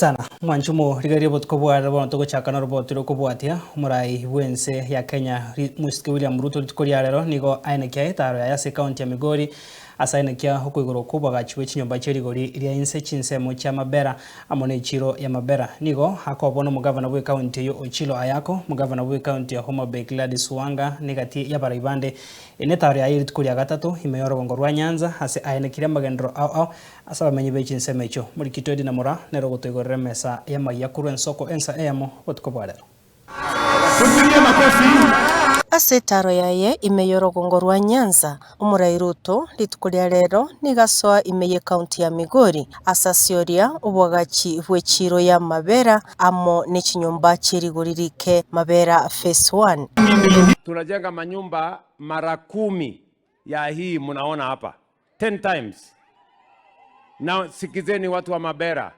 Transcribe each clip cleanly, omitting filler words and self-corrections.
Asante sana mwanchumo rigaria botuko bwa bono togochaka na roboti rokobwatia omorai bwense ya Kenya Musike William Ruto rituko ria rero nigo aenekia etaro ya ase county ya Migori ase aenekia okoigoro kobwagachiwe chinyomba chia rigori ria inse chinsemo chia Mabera amo na echiro ya Mabera nigo akobona omogavana bwe county eyo Ochilo Ayako, omogavana bwe county ya Homa Bay Gladys Wanga negati ya barai bande. Ene etaro yaye rituko ria gatato ime ya orogongo rwa Nyanza ase aenekirie amagendero ao ao ase abamenyi be chinsemo echo morikito Edina Mora nero gotoigorera emesa ya maiya korwa ensoko ensa eyemo botuko bwa rero. Tupigie makofi. Ase etaro yaye ime ya orogongo rwa Nyanza, omorai Ruto rituko ria rero nigasoa ime ye county ya Migori asasioria obwagachi bwe echiro ya Mabera amo na echinyomba chia erigori rike Mabera Phase 1. Tunajenga manyumba mara 10 ya hii mnaona hapa, 10 times. Na sikizeni watu wa Mabera,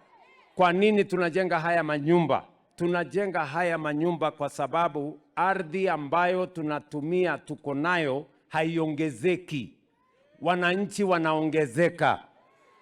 kwa nini tunajenga haya manyumba? Tunajenga haya manyumba kwa sababu ardhi ambayo tunatumia tuko nayo haiongezeki, wananchi wanaongezeka,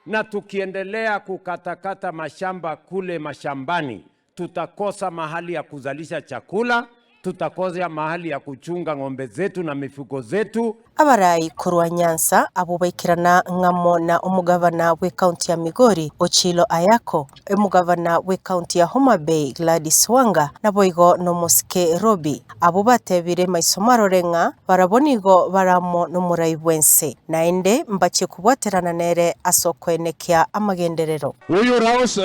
na tukiendelea kukatakata mashamba kule mashambani, tutakosa mahali ya kuzalisha chakula, tutakosa mahali ya kuchunga ng'ombe zetu na mifugo zetu. Abarai korwa Nyanza abo baikirana ng'amo na omugavana we county ya Migori Ochilo Ayako, omugavana we county ya Homa Bay Gladys Wanga naboigo nomosike Robi abo batebire maiso marore ng'a barabo nigo baramo nomorai bwense naende mbache kubwaterana nere ase okoenekia amagenderero. Huyu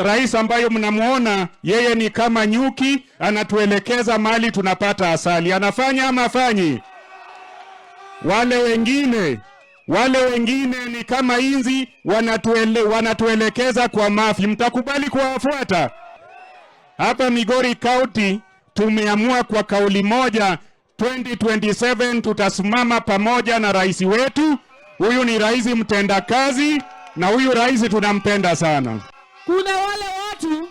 rais ambayo mnamuona yeye ni kama nyuki, anatuelekeza mahali tunapata asali. Anafanya ama afanyi? Wale wengine ni kama inzi wanatuelekeza kwa mafi. Mtakubali kuwafuata? Hapa Migori County tumeamua kwa kauli moja, 2027 tutasimama pamoja na rais wetu. Huyu ni rais mtendakazi na huyu rais tunampenda sana. Kuna wale watu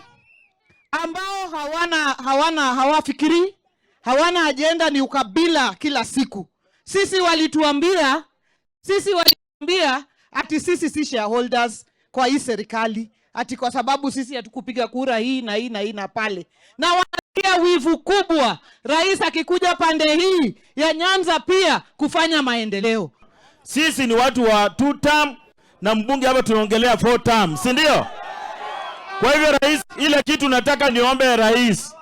ambao hawana hawafikiri, hawana ajenda, ni ukabila kila siku. Sisi walituambia ati sisi si shareholders kwa hii serikali, ati kwa sababu sisi hatukupiga kura hii na hii na hii na pale, na wanatia wivu kubwa rais akikuja pande hii ya Nyanza pia kufanya maendeleo. Sisi ni watu wa two term na mbunge hapa tunaongelea four term, si ndio? Kwa hivyo rais, ile kitu nataka niombe rais,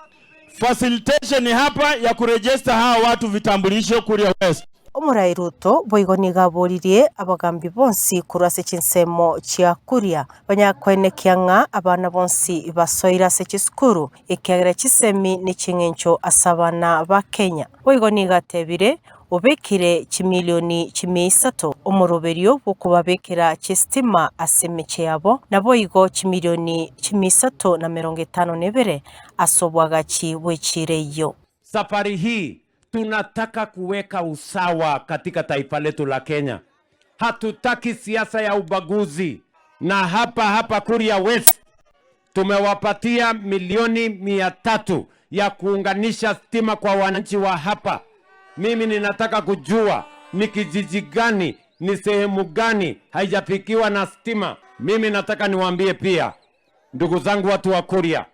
facilitation hapa ya kuregister hawa watu vitambulisho Kuria West. Omorai Ruto boigo nigaboririe abagambi bonsi korwa ase chinsemo chia Kuria banyakwenekia ng'a abana bonsi basoire ase chisukuru ekiagera chisemi ni ching'encho ase abana ba Kenya. Boigo nigatebire obekire chimilioni chimia isato omoroberio bwokobabekera chistima ase emechi yabo naboigo chimilioni 352 ase obwagachi bwechire iyo. Safari hii tunataka kuweka usawa katika taifa letu la Kenya. Hatutaki siasa ya ubaguzi, na hapa hapa Kuria West tumewapatia milioni 300 ya kuunganisha stima kwa wananchi wa hapa. Mimi ninataka kujua ni kijiji gani, ni sehemu gani haijafikiwa na stima. Mimi nataka niwaambie pia, ndugu zangu watu wa Kuria,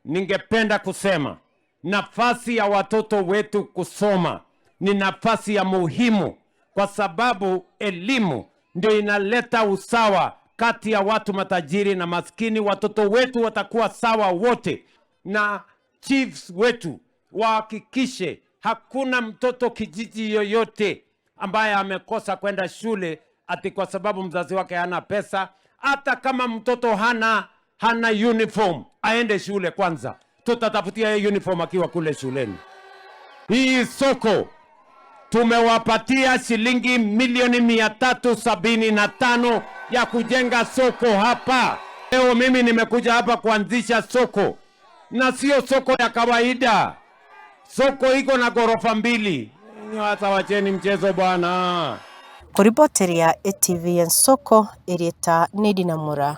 ningependa kusema nafasi ya watoto wetu kusoma ni nafasi ya muhimu, kwa sababu elimu ndio inaleta usawa kati ya watu matajiri na maskini. Watoto wetu watakuwa sawa wote, na chiefs wetu wahakikishe hakuna mtoto kijiji yoyote ambaye amekosa kwenda shule ati kwa sababu mzazi wake hana pesa. Hata kama mtoto hana uniform, aende shule kwanza, tutatafutia yeye uniform akiwa kule shuleni. Hii soko tumewapatia shilingi milioni 375 ya kujenga soko hapa. Leo mimi nimekuja hapa kuanzisha soko, na sio soko ya kawaida. Soko iko na ghorofa mbili. Hata wacheni mchezo bwana. Koriboteria ETV ensoko erieta Nedina Mura.